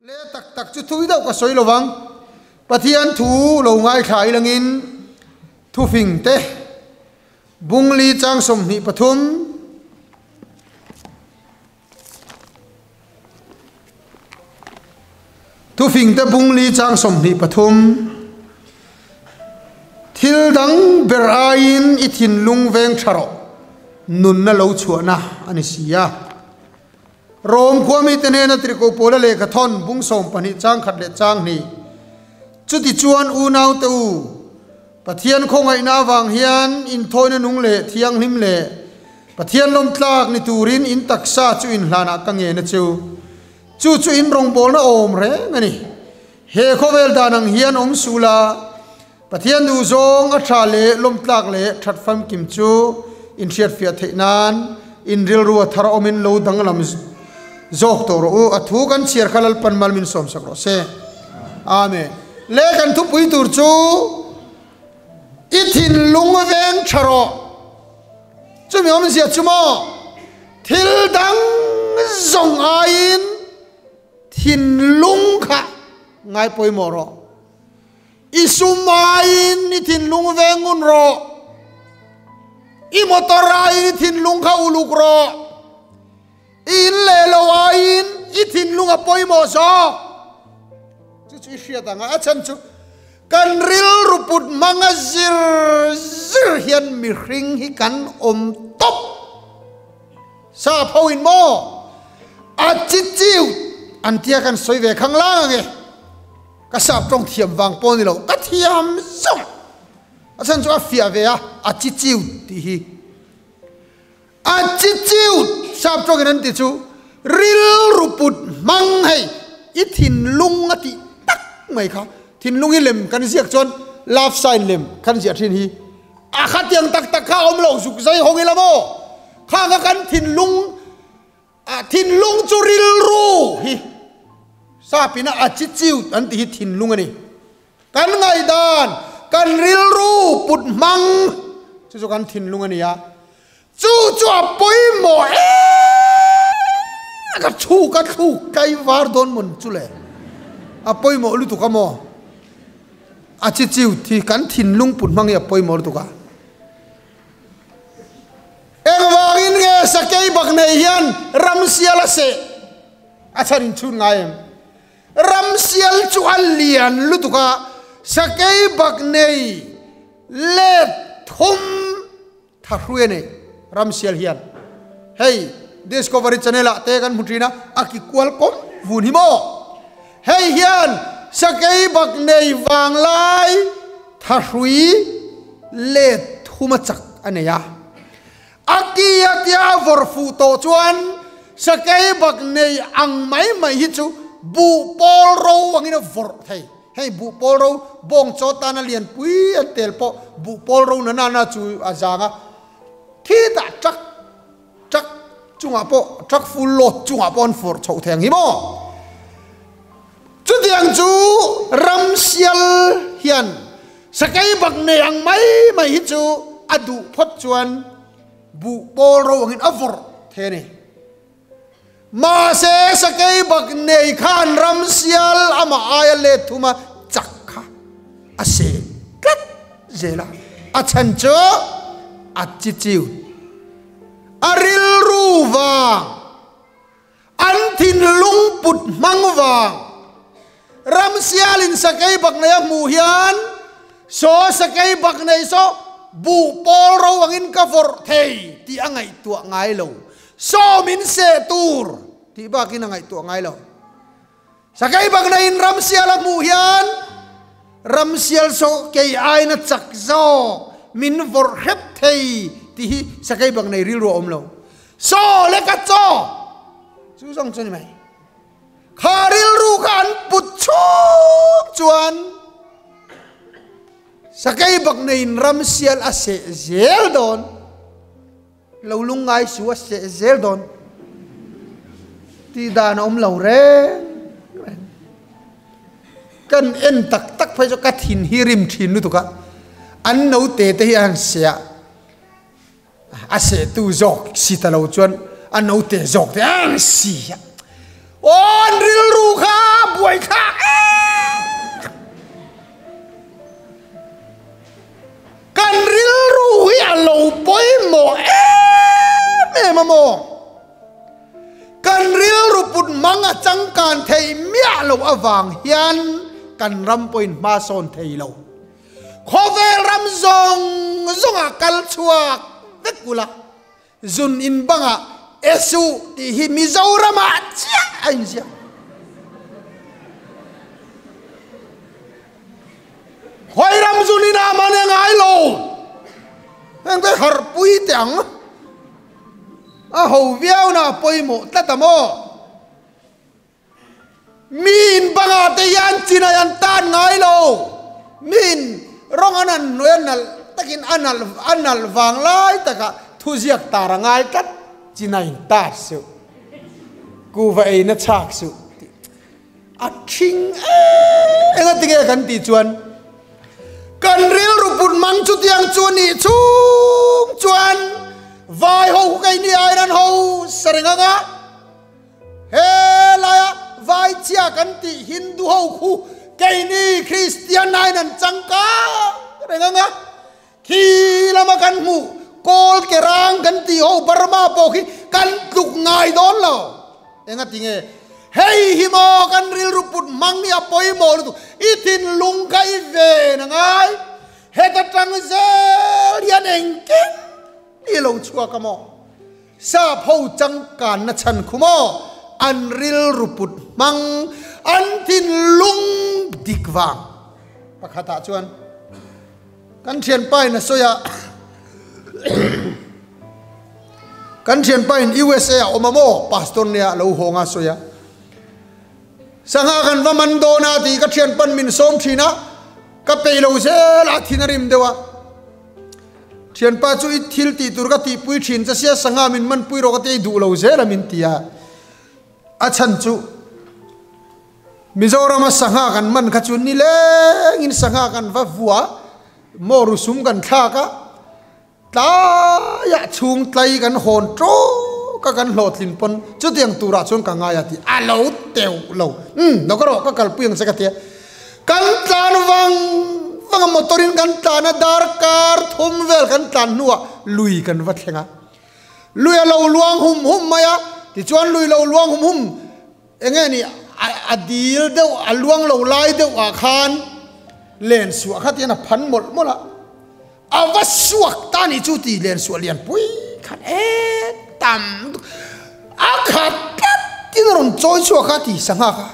Le tak tak chu thui deuh ka sawi lovang. Pathian thu lo ngaithla ilangin thufing te Bungli chang 23 Thufing te Bungli chang 23 Thil dang ber aiin i thinlung veng tha rawh nunna lo chhuahna a ni si a. Rom khua mite hnena Tirhkoh Paula lehkha thawn bung 12 chang khat leh chang hnih. Chutichuan unaute u, Pathian khawngaihna avang hian inthawina nung leh thianghlim leh Pathian lawmtlak ni turin in taksa chu inhlanah ka ngen a chu. Chu chu in rawngbawlna awm reng a ni. He khawvel dan ang hian awm suh la, Pathian duhzawng a tha leh lawmtlak leh that famkim chu inhriatfiah theih nan in rilru a thar awmin lo danglam zawk tawh rawh u. A thu kan chhiar kha Lalpan mal min sawmsak rawh se. Amen. Le kan thupui tur chu i thinlung veng tha rawh. Chumi awmzia chu maw thil dang zawng aiin thinlung kha ngai pawimawh rawh. I sum aiin i thinlung ve ngun rawh. I motor aiin i thinlung kha uluk rawh. I in leh lo aiin i thinlung a pawimawh zawk. Chu chu i hriat ang a, a chhan chu kan rilru put hmanga zir zir hian mihring hi kan awm tawp. Sap ho in maw attitude an tia kan sawi ve khang lang ang e. Ka sap tawng thiam vang pawh ni lo, ka thiam zawng. A chhan chu a fiah ve a, a chi chiu tih hi. A chi chiu sap tawngin an ti chu rilru put hmang hei i thinlung a tih tak mai kha. Thinlung hi lem kan ziak chuan love sign lem kan ziah thin hi. A khatiang tak tak kha a awm lo, zuk zai hawng ila maw? Khang kha kan thinlung A thinlung chu rilru hi sapina attitude an tih hi thinlung a ni. Kan ngaihdan, kan rilru put hmang chu chu kan thinlung a ni a. Chu chu a pawimawh em ka thu ka thluk tlai var dawn mawn chu le. A pawimawh lutuk a maw? Attitude hi kan thinlung put hmang hi a pawimawh lutuk a. Engvangin nge sakei bak nei hian ramsial a seh? A chhan in chhun ngai em? Ramsial chu a lian lutuk a, sakei bak nei let thum tha hrui a nei ramsial hian. Hei Discovery Channel ah te kan hmu thin a, a ki kual kawm vun hi maw? Hei hian sakei bak nei vanglai tha hrui let thuma chak a nei a. A ki a tia a vawrh fuh tawh chuan sakei bak nei ang mai mai hi chu buh pawl ro angin a vawrh thei. Hei buh pawl ro bawng chaw tana lian pui an tel pawh buh pawl ro na na na chu a zang a. Khitah truck truck chungah pawh truck full load chungah pawh an vawrh chhoh thei ang hi maw? Chutiang chu ramsial hian sakei bak nei ang mai mai hi chu a duh phawt chuan buh pawl ro angin a vawrh thei a ni. Mahse sakei bak nei khan ramsial amah aia let thuma chak kha a seh tlat zel a, a chhan chu a chi chiu a rilru vang. An thinlung put hmang vang. Ramsialin sakei bak nei a hmuh hian saw sakei bak nei saw buh pawl ro angin ka vawrh thei tih a ngaihtuah ngai lo. Saw min seh tur tih bakin a ngaihtuah ngai lo. Sakei bak neiin ramsial a hmuh hian ramsial saw kei aina chak zawk min vawrh hrep thei tih hi sakei bak nei rilru a awm lo. Saw le ka chaw chu zawng chu ni mai. Kha rilru kha an put chhung chuan sakei bak neiin ramsial a seh zel dawn. Lo lungngai su a seh zel dawn tih dan a awm lo reng reng. Kan en tak tak phei chu ka thin hi rim thin lutuk a, an naute te hi a han seh a, a sehtu zawk si ta lo chuan a naute zawk te a han si a, aw an rilru kha a buai. dan theih miah loh avang hian kan ram pawhin hma sawn thei lo. Khawvel ram zawng zawngah kal chhuak vek ula, zun in bangah e suh tih hi Mizoramah chiah a inziak. Khawi ram zun inah man e ngai lo. Heng te harhpui teh ang. A ho viau na pawimawh tlat a maw? Mi in bangah te hian chinai an tan ngai lo. Mi in rawng an han hnuai a nalh takin a nalh a nalh vang lai takah thuziak tar a ngai tlat. Chinai in tar suh. Kuva ei na chhak suh. A thing em eng a tinge kan tih chuan kan rilru put mang chutiang chu nih chhung chuan vai ho khu keini aiin an ho sa reng ang a, helaia vai chhia kan tih Hindu ho khu keini Kristian aiin an changkang reng ang a, khi lama kan hmuh kawl ke rang kan tih ho Burma pawh khi kan tluk ngai dawn lo. Eng a ti nge? Hei hi maw kan rilru put hmang hi a pawimawh lutuk. I thinlung kha i ven a ngai. Heta tang zel hian engkim i lo chhuak a maw? Sap ho changkanna chhan khu maw? An rilru put hmang, an thinlung dik vang. Pakhatah chuan kan thianpa in a sawi a. Kan thianpa in USA a awm a maw? Pastor nia a lo hawng a sawi a. Sangha kan va man dawn a tih ka thianpan min sawm thin a, ka peih lo zel a thin a rim deuh a. Thianpa chu i thil tih tur ka tihpui thin che sia sangha min man pui rawh ka ti a i duh lo zel a min ti a. A chhan chu Mizorama sangha kan man kha chu nilengin sangha kan va vua maw rusum kan thlak a. Tlaiah chhung tlai kan hawn tawk a kan hlawhtlin pawn chutiang turah chuan ka ngai a ti a lo teuh lo. Umm lo ka rawh ka kalpui ang che ka ti a. Kan tlan vang vang a motor in kan tlan a darkar thum vel kan tlan hnuah lui kan va thleng a. Lui a lo luang hum hum mai a tichuan lui lo luang hum hum eng nge ni a dil deuh a luang lo lai deuh ah khan len suah kha tihian a phan mawlh mawlh a. A va suak ta nih chu ti len suah lian pui khan e tam a khat tlat tin a rawn chawi chhuak a ti sangha kha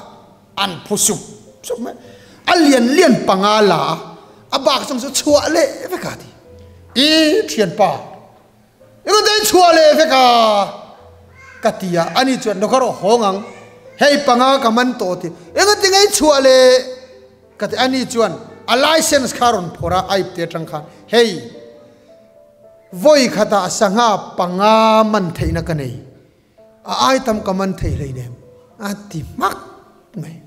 an phu sup sup mai a lian lian panga la a a bak chang chu chhuah leh vek a ti i thianpa i rawn dei chhuah leh vek a ka ti a ani chuan lo kha rawh hawng ang hei panga ka man tawh ti engati ngei chhuah leh Ka ti, ani chuan a license kha rawn phawrh a, aip te atang khan, Hei, vawi khatah sangha panga man theihna ka nei, a ai tam ka man thei hleinem, a ti hmak mai.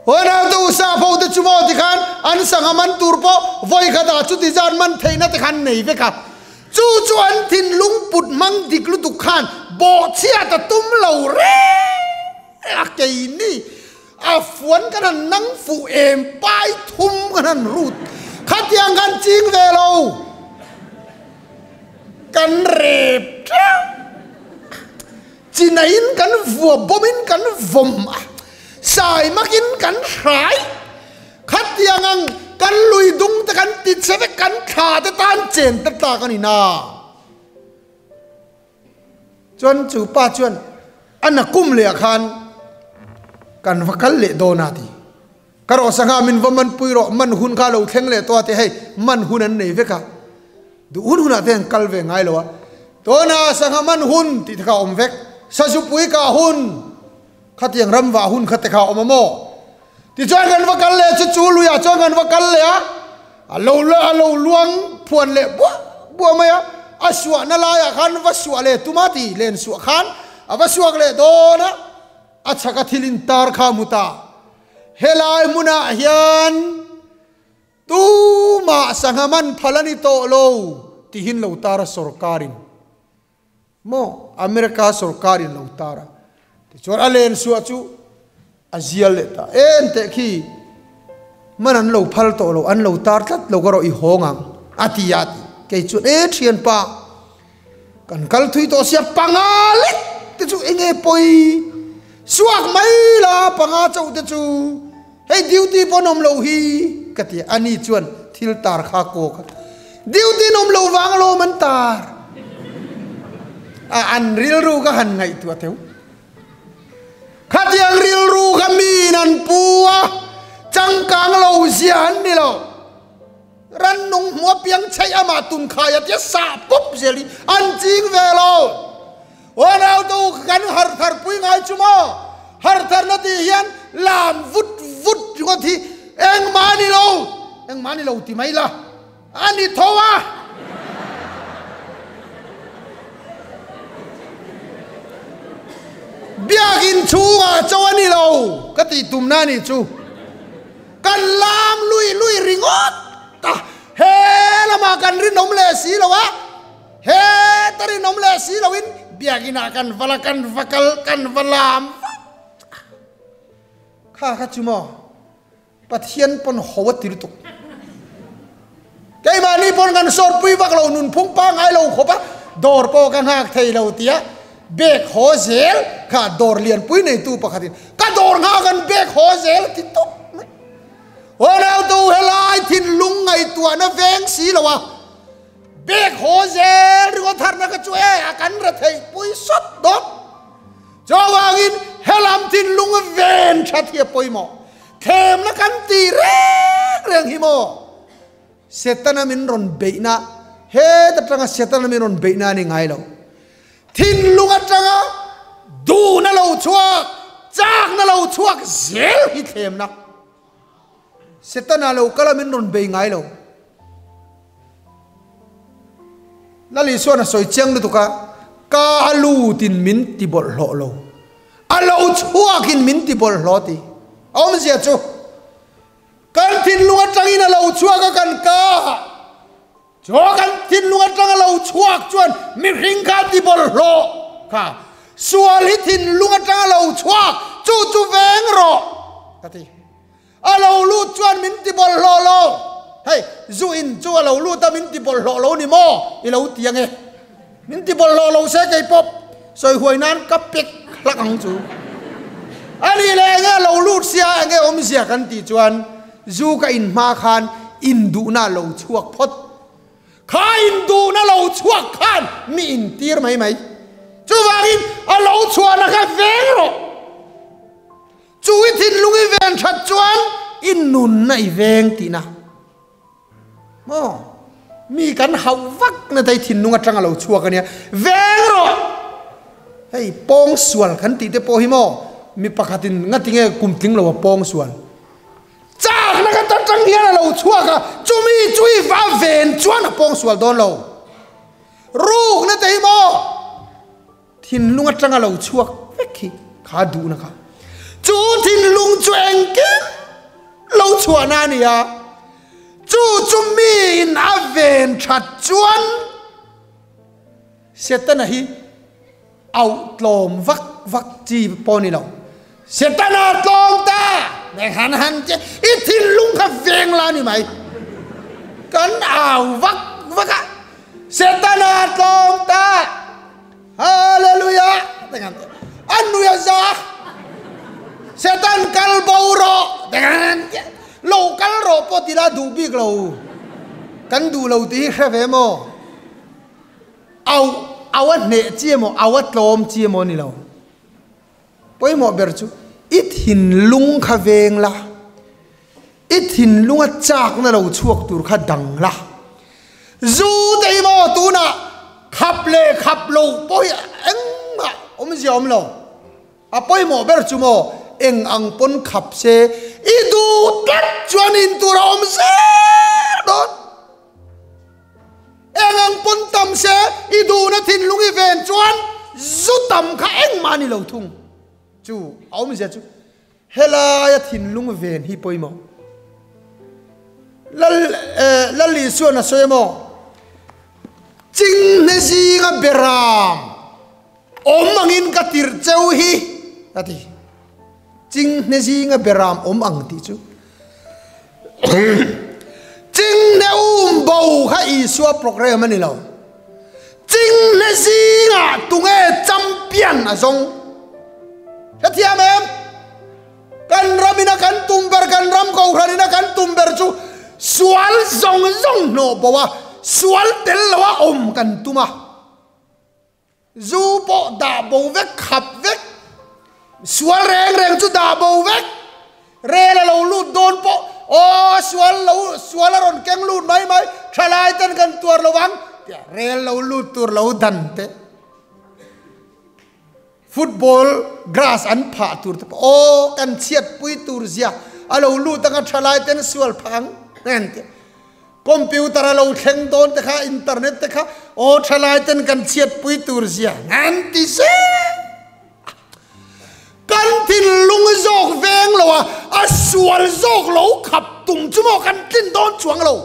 Huan te u sap ho te chu maw ti khan an sangha man tur pawh vawi khatah chuti zat man theihna te khan nei vek a, chu chu an thinlung put hmang dik lutuk khan bawhchhiat a tum lo reng. A keini a fuan kan han nang fuh em pai thum kan han rut khatiang kan ching ve lo kan rep teuh chinaiin kan vua bawmin kan vawm a sai makin kan hrai khatiang ang kan lui dung te kan ti che vek kan thla te tan chen te tlak a ni na. Chuan chu pa chuan a nakum leh ah khan kan va kal leh dawn a ti. Ka rawh sangha min va man pui rawh, man hun kha lo thleng leh tawh a ti hei man hun an nei vek a, duh hun hunah te an kal ve ngai lo a, tuna sangha man hun tih te kha a awm vek, sazupui kah hun khatiang ram vah hun kha te kha a awm a maw? Tichuan kan va kal leh chu chu luiah chuan kan va kal leh a, a lo a lo luang phuan leh buah buah mai a, a suahna laiah khan va suah leh tum a ti len suah khan a va suak leh dawn a, a chhaka thil intar kha a hmu ta. Helai hmunah hian tumah sangha man phal a ni tawh lo tihin lo tar a sorkarin. Maw America sorkar in lo tar a tichuan a len suah chu a zial leh ta en teh khi man an lo phal tawh lo an lo tar tlat lo ka rawh i hawng ang a ti a ti kei chuan e thianpa kan kal thui tawh sia panga lek te chu enge pawi. Suak mai la panga chauh te chu hei duty pawn awm lo hi ka ti a, ani chuan thil tar kha kawk a, duty in awm lo vang alawm an tar a, an rilru ka han ngaihtuah teuh. Khatiang rilru kha miin an pu a, changkang lo zia an ni lo. Rannung hmu apiang chheih amah tunkhai a tia sah pawp zel hi an ching ve lo. Aw nautu kan harh thar pui ngai chu maw? Harh tharna tih hian lam vut vut ringawt hi engmah a ni lo, engmah a ni lo ti mai la a ni tho a. Biakinn chhungah chaw a ni lo ka tih tumna a nih chu. Kan lam lui lui ringawt a, he lamah kan rinawm leh si lo a, heta rinawm leh si loin biakinah kan va la, kan va kal, kan va lam vat a. Kha kha chu maw Pathian pawn ho a ti lutuk. Keimahni pawn kan sawrpui vak lo, nunphung pangngai lo khawp a, dawr pawh ka nghak thei lo tia bag haw zel kha dawr lianpui neitu pakhatin ka dawr nghak an bag haw zel a ti tawp mai. Aw nautu helai thinlung ngaihtuahna veng si lo a, bag haw zel ringawt harna kha chu e a kan ra theih pui sawt dawt. Chuvangin helam thinlung ven that hi a pawimawh. Thlemna kan ti reng reng hi maw? Setana min rawn beihna, het atanga Setana min rawn beihna a ni ngai lo. Thinlung atanga duhna lo chhuak, chakna lo chhuak zel hi thlemna. Setana lo kala min rawn bei ngai lo. Lal Isuan a sawi chiang lutuk a, ka a lutin min ti bawlhhlawh lo. A lo chhuakin min ti bawlhhlawh ti. A awmzia chu, kan thinlung atangin a lo chhuak a kan ka ah. Chaw kan thinlung atanga lo chhuak chuan mihring kha ti bawlhhlawh kha. Sual hi thinlung atanga lo chhuak, chu chu veng rawh ka ti. A lo lut chuan min ti bawlhhlawh lo. Hei, zu in chu a lo lut a min ti bawlhhlawh lo ni maw? I lo ti ange. Min ti bawlhhlawh lo se kei pawp sawi huai nan ka pek hlak ang chu. A nih leh enge a lo lut sia enge awmzia kan tih chuan zu ka in hma khan induhna a lo chhuak phawt. Kha induhna lo chhuak khan mi intir mai mai. Chuvangin a lo chhuahna kha veng rawh. Chu i thinlung i ven that chuan i nunna i veng tihna maw? Mi kan hauh vak na te hi thinlung atanga lo chhuak a nia. Veng rawh! Hei pawng sual kan tih te pawh hi maw mi pakhatin ngatinge kum tling lo a pawng sual. Chakna ka ta tang hian a lo chhuak a, chumi chu i va ven chuan a pawng sual dawn lo. Rukna te hi maw? Thinlung atanga lo chhuak vek hi kha duhna kha. Chu thinlung chu engkim lo chhuahna a ni a, chu chu miin a ven that chuan Setana hi auh tlawm vak vak chi pawh a ni lo. Setana tlawm ta! Han han che i thinlung kha veng la a ni mai. Kan au vak vak a, Setana tlawm ta! Hallelujah! An nui a za. Satan kal bo rawh. Lo kal rawh pawh ti la duh bik lo. Kan duh lo tih hi hre ve maw? Au au a hneh chi emaw au a tlawm chi emaw ni lo. Pawimawh ber chu i thinlung kha veng la. I thinlunga chakna lo chhuak tur kha dang la. Zu te hi maw tunah khap leh khap lo pawh hi engmah awmzia awm lo. A pawimawh ber chu maw eng ang pawn khap se i duh tlat chuan in tur a awm zel dawn. Eng ang pawn tam se i duhna thinlung i ven chuan zu tam kha engmah a ni lo thung. Chu a awmzia chu. Helaia thinlung ven hi pawimawh. Lal eh Lal Isuan a sawi emaw? Chinghne zinga beram awm angin ka tirh cheu hi a ti. Chinghne zinga beram awm ang tih chu Chinghne um bo kha Isua program a ni lo. Chinghne zingah tunge champion a zawng? Hrethiam em? Kan ram ina kan tum ber, kan ram kohhran ina kan tum ber chu sual zawng zawng hnawh bo a, sual tel lo a awm kan tum a. Zu pawh dah bo vek, khap vek. Sual reng reng chu dah bo vek. Rel a lo lut dawn pawh, aw sual lo, sual a rawn keng lut mai mai, thalai ten kan tuar lo vang, tia rel lo lut tur lo dan te. Football grass an phah tur te pawh, aw kan chhiatpui tur zia a lo lut anga thalai ten sual phah ang, nen te. Computer a lo thleng dawn te kha, internet te kha, aw thalai ten kan chhiatpui tur zia an ti zel. Kan thinlung zawk veng lo a, a sual zawk lo khap tum chu maw kan tlin dawn chuang lo.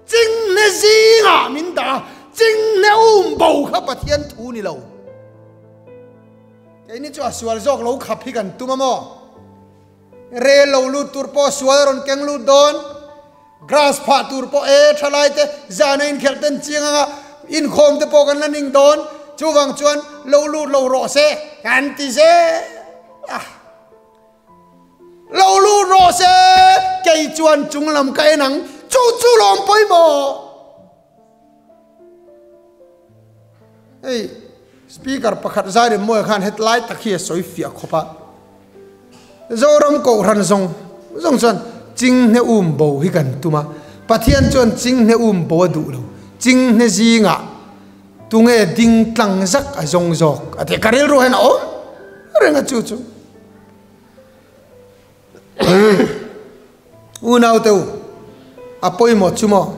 Chinghne zingah min dah a, chinghne um bo kha Pathian thu ni lo. Keini chu a sual zawk lo khap hi kan tum a maw? Rel lo lut tur pawh sual a rawn keng lut dawn. Grass phah tur pawh e thalai te zan a inkhelh ten chiang anga inkhawm te pawh kan la ning dawn. Chuvang chuan lo lut lo rawh se kan ti zel a. Lo lut rawh se, kei chuan chung lam ka en ang, chu chu lawm pawimawh. Hei speaker pakhat zai rem mawi khan hetlai tak hi a sawi fiah khawp a. Zoram Kohhran zawng zawng chuan Chinghne um bo hi kan tum a, Pathian chuan Chinghne um bo a duh lo, Chinghne zingah tunge ding tlang zak a zawng zawk a ti. Ka rilru hian a awm reng a chu chu. Unau te u, a pawimawh chu maw?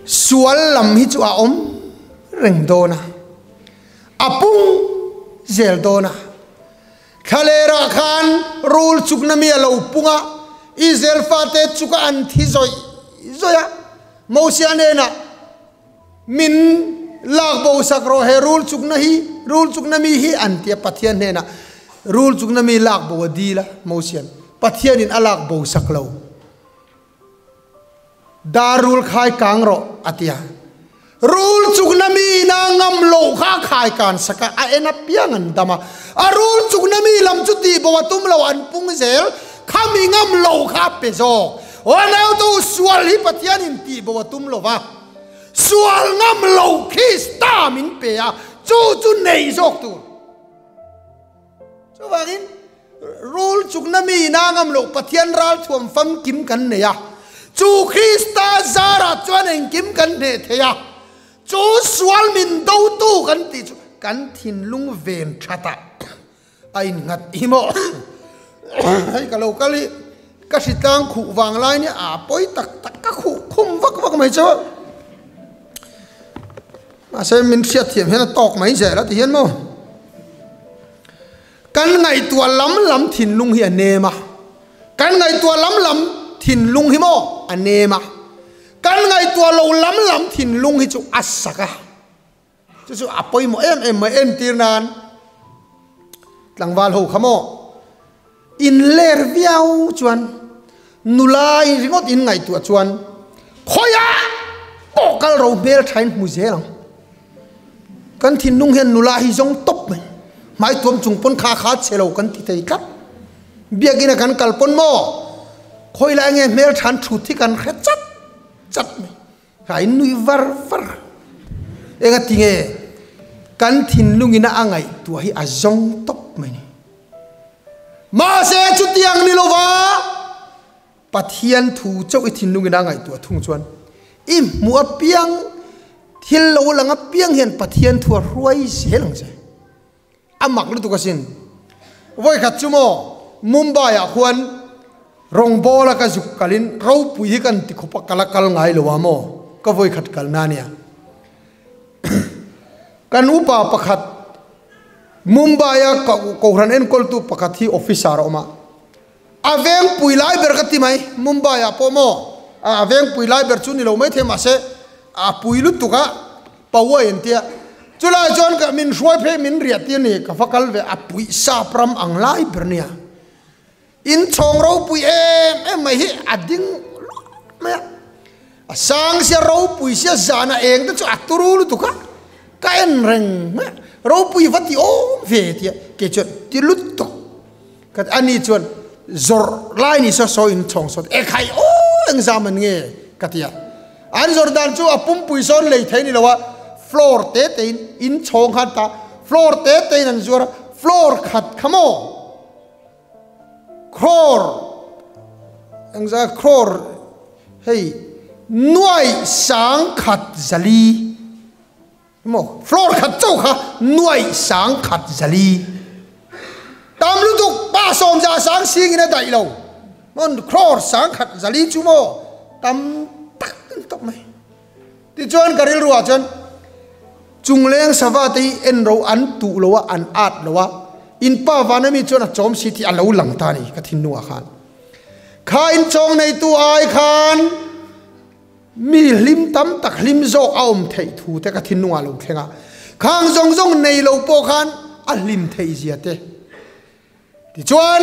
Sual lam hi chu a awm reng dawn a, a pung zel dawn a. Thlalerah khan rul chukna mi a lo pung a, Israel fate chuka an thi zawih zawih a. Mosia hnenah, Min lak bo sak rawh he rul chukna hi, rul chukna mi hi an ti a, Pathian hnenah rul chukna mi lak bo a dil a, Mosian Pathianin a lak bo sak lo. Dar rul khai kang rawh a ti a, rul chukna mi ina ngam loh kha a khai kan sak a, a en apiang an dam a, a rul chukna mi lam chu tih bo a tum lo, an pung zel, khami ngam lo kha a pe zawk. Aw nautu sual hi Pathianin tih bo a tum lo va. Sual ngam lo Krista min pe a, chu chu nei zawk tur. Chuvangin rul chukna mi ina ngam loh Pathian ralthuam famkim kan nei a, chu Krista zarah chuan engkim kan hneh thei a, chu sual min dotu kan tih chu kan thinlung ven thatah a innghat hi maw? Hei ka lo kal hi ka hritlang khuh vang lai nia a pawi tak tak ka khuh khum vak vak mai chu mahse min hriat thiam hian a tawk mai zel a ti hian maw kan ngaihtuah lam lam thinlung hi a nem a kan ngaihtuah lam lam thinlung hi maw a nem a kan ngaihtuah lo lam lam thinlung hi chu a sak a. Chu chu a pawimawh em em mai entir nan tlangval ho kha maw in ler viau chuan nula in ringawt in ngaihtuah chuan khawiah pawh kal ro hmel tha in hmu zel ang. Kan thinlung hian nula hi zawng tawp mai hmai tuam chung pawn kha kha che lo kan ti thei tlat. Biakina kan kal pawn maw khawilai nge hmel tha an thut hi kan hre chat chat mai. Ka in nui var var. Enga tinge kan thinlungin a ngaihtuah hi a zawng tawp mai ni. Mahse chutiang ni lova Pathian thu chauh i thinlungin a ngaihtuah thung chuan i hmuh apiang thil lo lang apiang hian Pathian thu a hruai zel ang che. A mak lutuk asin. Vawikhat chu maw Mumbai ah khuan rawngbawla ka zuk kalin ropui hi kan ti khawp a, ka la kal ngai lo a maw ka vawikhat kalna ania. Kan upa pakhat Mumbai a Kohhran enkawltu pakhat hi officer a awm a, a vengpui lai ber ka ti mai Mumbai ah pawh maw a vengpui lai ber chu ni lo maithei mahse a pui lutuk a, Pawai an tia, chulai chuan ka min hruai phei min riah tir ni, ka va kal ve a puih sap ram ang lai ber nia. In chhawng ropui em em mai hi a ding luah mai a, a sang sia ropui sia zan a eng te chu a turu lutuk a, ka en reng mai a. Ropui va ti awm ve tia kei chuan ti lutuk ka ti. Ani chuan zawrh lai ni saw saw in chhawng saw e khai aw engzam an nge ka ti a. An zawrh dan chu a pumpui sawn lei thei ni lo a, floor te te in in chhawng khan ta floor te te in an zuar a, floor khat kha maw crore engzah crore hei nuaih sangkhat zali. Maw floor khat chauh kha nuaih 10,000 zali tam lutuk pa sawmza sang singin a daih lo maw crore 10,000 zali chu maw tam tak an tawp mai tichuan ka rilru ah chuan chungleng sava te hi en ro an tuh lo a an at lo a in pa van ami chuan a chawm si tih a lo lang ta a ni ka thinlung ah khan kha inchawng neitu ai khan Mi hlim tam tak hlim zawk a awm theih thu te ka thinlungah lo thleng a, khang zawng zawng nei lo pawh khan a hlim theih zia te. Tichuan,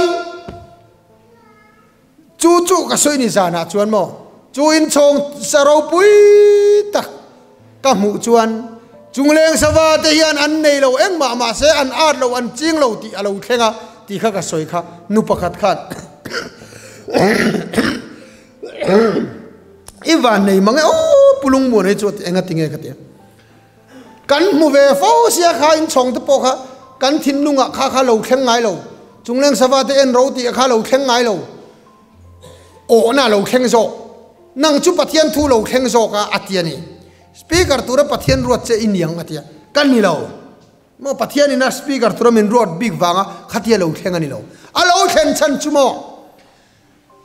chu chu ka sawi ni zanah chuan maw, chu inchhawng sa ropui tak ka hmuh chuan chungleng sava te hian an nei lo engmah mahse an at lo an ching lo tih a lo thleng a tih kha ka sawi kha nu pakhat khan I van nei mang e aw Pu Lungmuan hei chu a ti enga tinge ka ti a. Kan hmu ve fo sia kha in chhawng te pawh kha kan thinlungah kha kha lo thleng ngai lo. Chungleng sava te en ro tih kha lo thleng ngai lo. Awhna lo thleng zawk. Nang chu Pathian thu lo thleng zawk a a ti a ni. Speaker tura Pathian ruat che i niang a ti a. Ka ni lo. Maw Pathian in a speaker tura min ruat bik vanga khatia lo thleng a ni lo. A lo thlen chhan chu maw?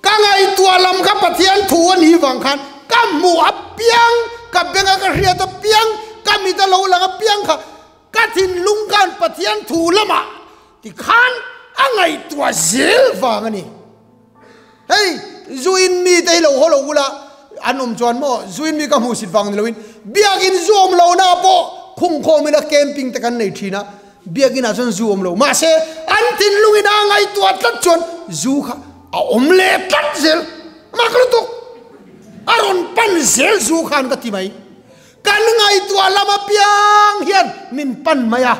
Ka ngaihtuah lam kha Pathian thu a nih vang khan ka hmuh apiang, ka benga ka hriat apiang, ka mit a lo lang apiang kha ka thinlung khan Pathian thu lamah tikhan a ngaihtuah zel vang a ni. Hei, zuin mite hi lo haw lo ula an awm chuan maw zuin mi ka hmuhsit vang ni loin biakin zu awm lohna pawh khungkhawm ila camping te kan nei thin a, Biakinn ah chuan zu awm lo mahse an thinlung in a ngaihtuah tlat chuan zu kha a awm leh tlat zel mak lutuk a rawn pan zel zu khan ka ti mai kan ngaihtuah lam apiang hian min pan mai a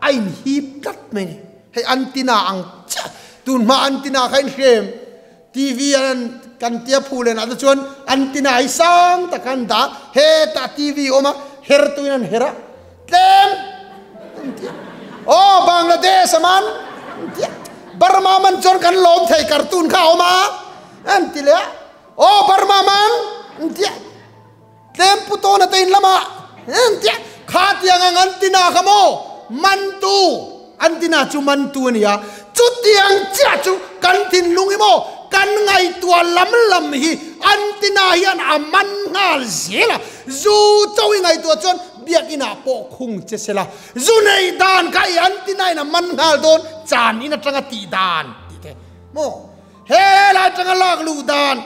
a in hip tlat mai ni hei antina ang chiah tun hma antina kha in hrem TV an kan tia phu len ah te chuan antina hi sang tak an dah hetah TV awm a her tuin an her a tlem aw Bangladesh a man Burma man chuan kan lawm thei cartoon kha a awm a an ti leh a aw Burma man an tia tlem pu tawna te in lamah an tia kha tiang ang an tina kha maw mantu an tina chu mantu a ni a chutiang chiah chu kan thinlung hi maw kan ngaihtuah lam lam hi an tina hian a man nghal zel a zu chaw i ngaihtuah chuan biakinah pawh khung che sela zu nei dan kha i an tina in a man nghal dawn chan in atanga tih dan tih te maw he lai atanga lak luh dan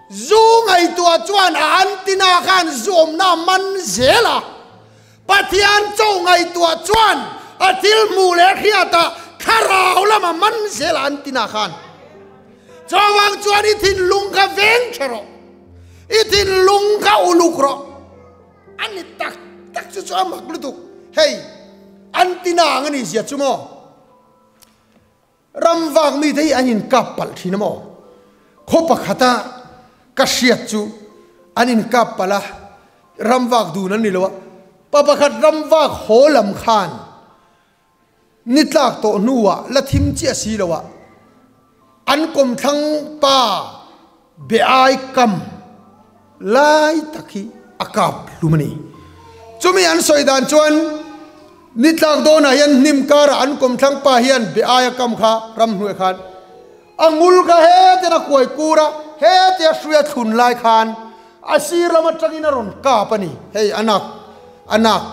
Zu ngaihtuah chuan a antina khan zuamna a man zel a, Pathian cho ngaihtuah chuan a thil hmuh leh hriatah thlarau lam a man zel a antina khan. Chuvang chuan i thinlung kha veng tha rawh, i thinlung kha uluk rawh. A ni tak tak chu chu a mak lutuk. Hei, antina ang a ni zia chu maw? Ram vak mite hi an inkap palh thin a maw? Khaw pakhata ka hriat chu an inkap palh a, ram vak dun an ni lo a, pa pakhat ram vak haw lam khan ni tlak tawh hnuah la thim chiah si lo a, an kawmthlang pa be ai kam lai tak hi a kap hlum a ni. Chumi an sawi dan chuan ni tlak dawnah hian hnim karah an kawmthlang pa hian be aia kam kha ramhnuai khan a ngul kha hetian a kuai kur a, hetia hrui a thlun lai khan a sir lam atangin a rawn kap a ni. Hei a nak a nak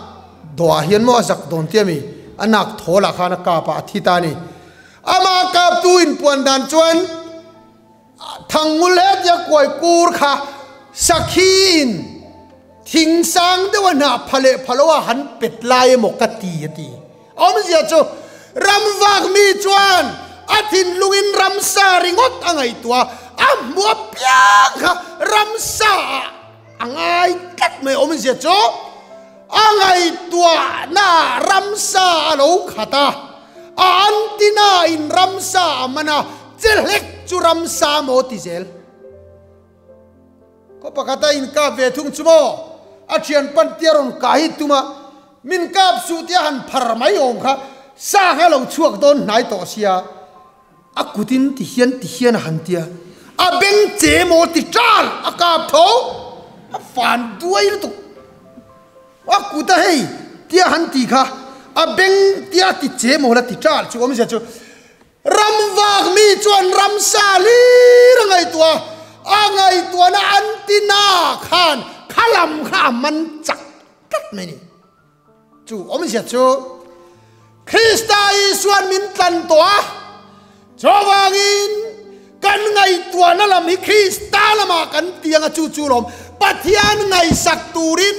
dawhah hian maw a zak dawn tia mi a nak thawlah khan a kap a, a thi ta a ni. Amah kaptu inpuan dan chuan. Thangngul hetia kuai kur kha sakhiin thing sang deuh a hnah pha leh pha lo a han pet lai emaw ka ti a ti. Awmzia chu ramvak mi chuan a thinlungin ramsa ringawt a ngaihtuah a, a hmu apiang kha ramsa ah a ngai tlat mai. Awmzia chu. A ngaihtuahna ramsa a lo khat a, a antina in ramsa a man a, che hlek chu ramsa maw ti zel. Khaw pakhata inkap ve thung chu maw? A thian pan tia rawn kah hi tum a, min kap suh tia han phar mai awm kha sa kha lo chhuak dawn hnai tawh sia, a kutin ti hian ti hian a han tia, a beng che maw ti ṭal a kap tho, a fan duai lutuk. A kut a hei tia han ti kha a beng tia ti che maw la ti ṭal chu awmzia chu. Ram vak mi chuan ramsa hlir a ngaihtuah a, a ngaihtuahna an ti na khan kha lam kha a man chak tlat mai ni. Chu awmzia chu Krista Isuan min tlan tawh a, chuvangin kan ngaihtuahna lam hi Krista lamah kan ti ang a, chu chu lawm Pathian ngaihsak turin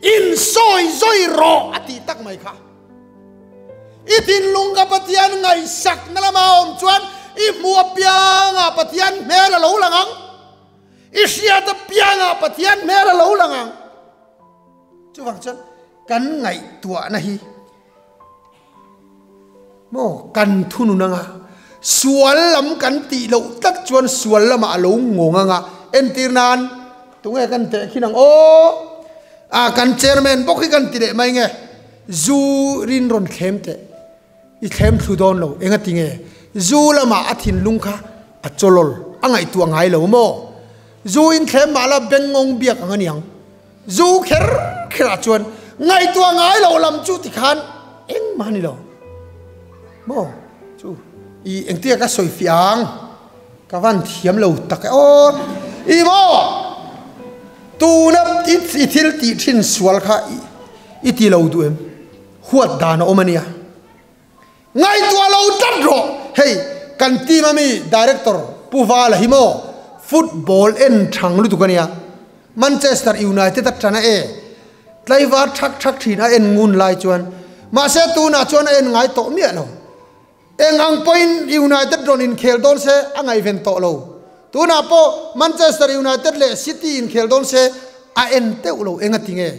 insawi zawi rawh a tih tak mai kha. I thinlung ka Pathian ngaihsakna lama awm chuan i hmuh apiangah Pathian hmel a lo lang ang. I hriat apiangah Pathian hmel a lo lang ang. Chuvang chuan kan ngaihtuahna hi maw kan thunun anga sual lam kan tih loh tlat chuan sual lamah a lo ngawng anga entir nan tunge kan tehkhin ang aw a kan chairman bawk hi kan ti leh mai nge. Zu rin rawn thlem teh, i thlem thlu dawn lo, enga ti nge? Zu lamah a thinlung kha a chawlawl, a ngaihtuah ngai lo maw? Zu in thlem mah la bengngawng biak ang a niang. Zu kher kherah chuan ngaihtuah ngai lo lam chu tikhan engmah a ni lo maw? Chu i engtia ka sawi fiah ang? Ka van thiam lo tak e aw. I maw? Tuna i thil tih thin sual kha i ti lo duh em? Huat dan a awm a nia. Ngaihtuah lo tlat rawh. Hei kan team ami director Pu Vala hi maw football en thang lutuk a nia. Manchester United a tana e. Tlaivar thak thak thin a en ngun lai chuan. Mahse tunah chuan a en ngai tawh miah lo. Eng ang pawhin United rawn inkhel dawn se a ngaihven tawh lo. Tunah pawh Manchester United leh City inkhel dawn se a en teuh lo. Enga ti nge?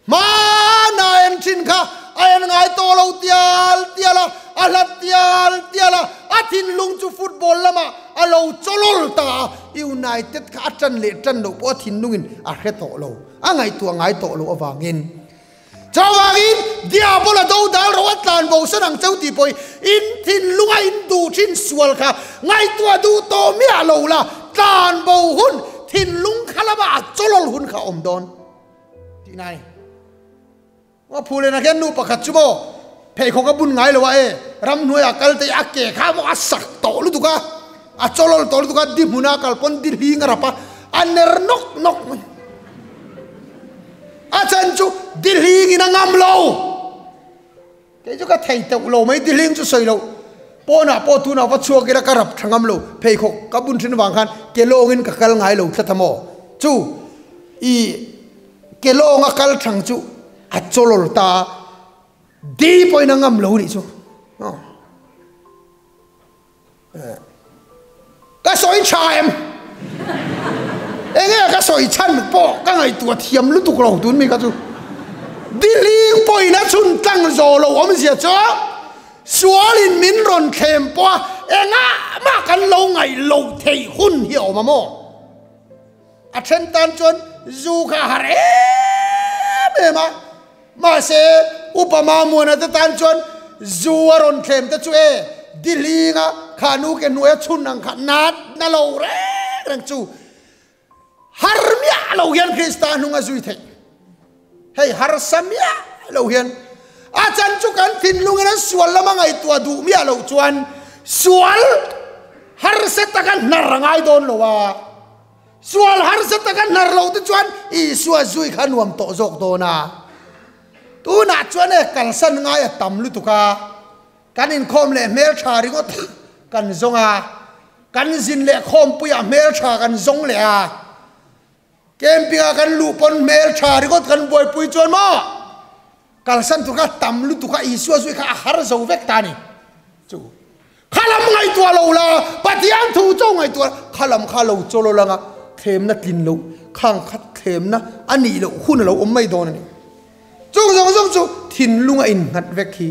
Hmana en thin kha a en ngai tawh lo tial tial a, a hlat tial tial a, a thinlung chu football lamah a lo chawlawl ta a, United kha a tan leh tan loh pawh a thinlungin a hre tawh lo, a ngaihtuah ngai tawh loh avangin. Chuvangin, Diabola dodal ro a tlan bo san ang cheu tih pawhin in thinlunga in duh thin sual kha ngaihtuah duh tawh miah lo la, tlan bo hun thinlung kha lama a chawlawl hun kha a awm dawn tih nai. Maw Phulena khian nu pakhat chu maw pheikhawk a bun ngai lo a e, ramhnuaiah kal te a ke kha maw a sak tawh lutuk a, a chawlawl tawh lutuk a, di hmuna kal pawn di hling a rap a, a ner nawk nawk mai. A chan chu dihling in a ngam lo. Kei chu ka thei teuh lo mai dihling chu sawi lo. Pawnah pawh tunah va chhuak ila ka rap tha ngam lo. Pheikhawk ka bun thin vang khan ke lawngin ka kal ngai lo tlat a maw. Chu i ke lawnga kal thang chu a chawlawl ta a, di pawhin a ngam lo nih chu. Ka sawi tha em? Enge ka sawi chhan pawh ka ngaihtuah thiam lutuk lo tun mi kha chu. Diling pawhin a chhun tlang zawh lo awmzia chu sualin min rawn thlem pawh a engah mah kan lo ngaih loh theih hun hi a awm a maw? A then tan chuan zu kha a har em em a, mahse Upa Mamuana te tan chuan zu a rawn thlem te chu e dihlinga kha nu ke hnuaia chhun ang kha nat na lo reng reng chu har miah lo hian Krista hnung a zui theih. Hei harsa miah lo hian a chan chu kan thinlungin an sual lama ngaihtuah duh miah loh chuan sual harsa taka hnar a ngai dawn lo a, sual harsa taka hnar lo te chuan Isua zui kha nuam tawh zawk dawn a. Tunah chuan e kalsan ngai a tam lutuk a, kan inkhawm leh hmeltha ringawt kan zawng a, kan zin leh khawmpuiah hmeltha kan zawng leh a. Camping ah kan luh pawn hmel tha ringawt kan buaipui chuan maw kalsan tur kha tam lutuk a Isua zui kha a har zo vek ta ni chu kha lam ngaihtuah lo la Pathian thu cho ngaihtuah kha lam kha lo chaw lo langa thlemna tlin lo khang kha thlemna a nih loh hun a lo awm mai dawn a ni. Chung zawng zawng chu thinlung a innghat vek hi.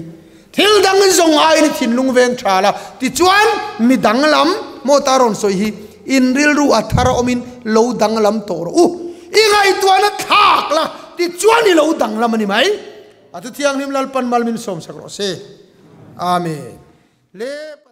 Thil dang zawng aiin i thinlung veng tha la, tichuan mi danglam maw ta rawn sawi hi in rilru a thar a awmin lo danglam tawh rawh u. I ngaihtuahna thlak la, tichuan i lo danglam a ni mai. A thu thianghlim Lalpan mal min sawmsak rawh se. Amen. Le.